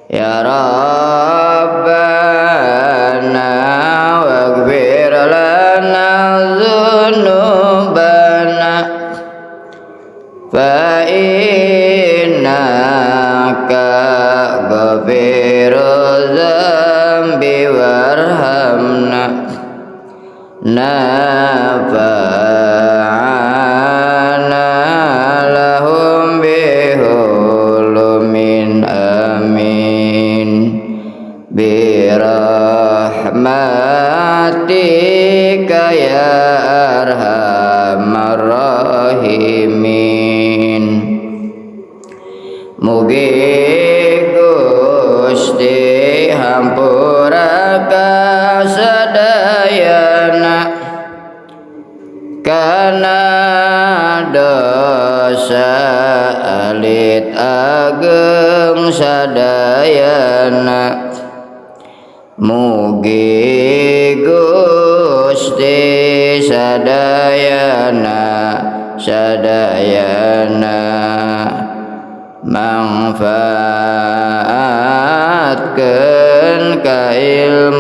Ya Rabbana waghfir lana dzunubana fa innaka ghafiru dzambi warhamna nafa'ana lahum bihulumin amin birahmatika ya arhamar rahimin. Mugi Gusti hampura ka sadayana kana dosa alit ageng sadayana. Mugi Gusti sadayana sadayana mangfaatkeun ka ilmu.